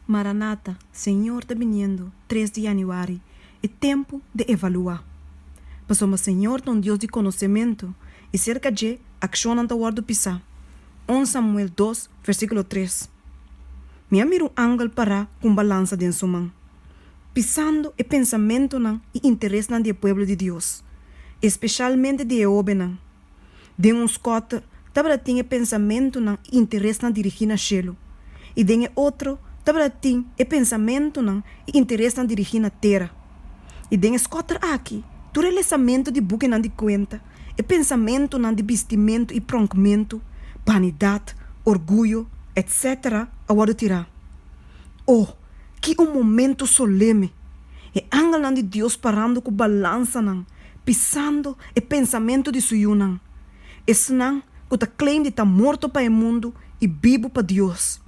Maranata, Señor ta biniendo, tres di yanüari, E tempu di evaluá. Pasobra Señor ta un Dios di konosementu, i serka dje akshonnan ta wòrdu pisá. Un Samuel dos, versíkulo tres. Mi a mira un angel pará ku un balansa den su man, pisando e pensamentunan i interesnan di e pueblo di Dios, espeshalmente di e hóbennan. Den un skòter tabata tin e pensamentunan i interesnan dirigí na shelu, i den e otro tabata tin e pensamentunan i interesnan dirigí na tera. I den e skòter aki, tur e lesamentu di bukinan di kuenta, e pensamentunan di bistimentu i prònkmentu, banidat, orguyo, etc. A wòrdu tirá. O, ki un momentu soleme! E angelnan di Dios parando ku balansanan, pisando e pensamentu di su yunan, esnan ku ta claim di ta morto pa e mundu i bibu pa Dios.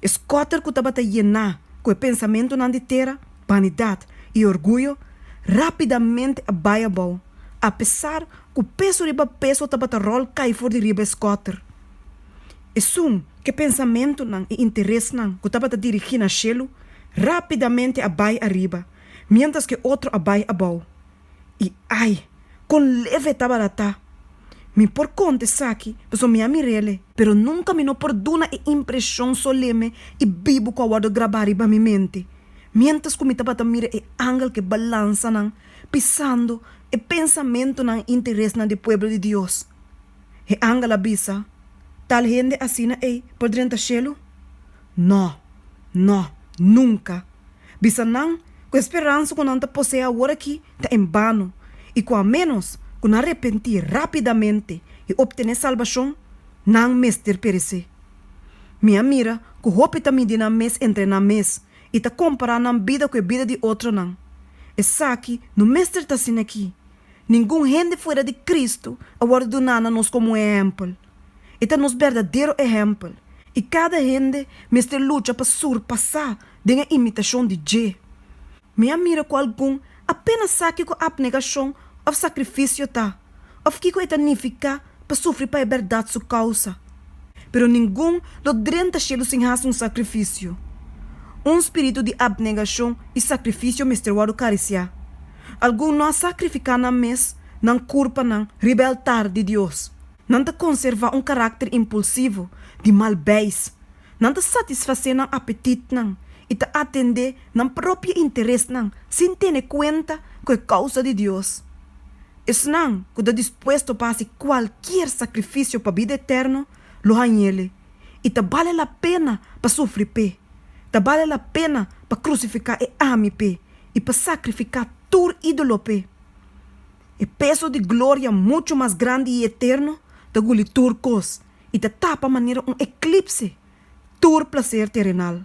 E skòter ku tabata yená ku e pensamentunan di tera, banidat i orguyo, rápidamente a bai abou, apesar ku peso riba peso tabata ròl kai for di riba e skòter. Esun ku e pensamentunan i interesnan ku tabata dirigí na shelu, rápidamente a bai ariba, miéntras ku e otro a bai abou. I ai, kon leve e tabata ta! Mi por konta esaki pasobra mi a mir'el. Pero nunka mi no por duna e impreshon soleme i bibu ku a wòrdu grabá riba mi mente, miéntras ku mi tabata mira e angel ku e balansanan pisando e pensamentunan i interesnan di e pueblo di Dios. E angel a bisa, Tal hende asina ei por drenta shelu? Nò, nò, nunka! Bisa nan ku e speransa ku nan ta poseé awor aki ta en bano i ku a ménos ku nan repentí rápidamente i optené salbashon, nan mester peresé. Mi a mira ku hopi ta midi nan mes entre nan mes i ta kompará nan bida ku e bida di otronan. Esaki no mester ta asina aki. Ningun hende fuera di Kristu a wòrdu duná na nos komo un ehèmpel. E ta nos berdadero ehèmpel, i kada hende mester lucha pa surpasá den e imitashon di dje. Mi a mira ku algun apénas sa kiko apnegashon òf sakrifisio ta, òf kiko e ta nifiká pa sufri pa e bèrdat su kousa. Pero ningun lo drenta shelu sin hasi un sakrifisio. Un spiritu di apnegashon i sakrifisio mester wòrdu karisiá. Algun no a sakrifiká nan mes, nan kurpanan, riba e altar di Dios. Nan ta konservá un karakter impulsivo, di mal beis. Nan ta satisfasé nan apetitnan i ta atendé nan propio interesnan sin tene kuenta ku e kousa di Dios. Esnan ku ta dispuesto pa hasi kualkier sakrifisio pa bida eterno lo hañ'el, i ta bale la pena pa sufri p'e. Ta bale la pena pa krusifiká e ami p'e i pa sakrifiká tur ídolo p'e. E peso di gloria muchu mas grandi i eterno ta guli tur kos i ta tapa manera un eklipse tur plaser terenal.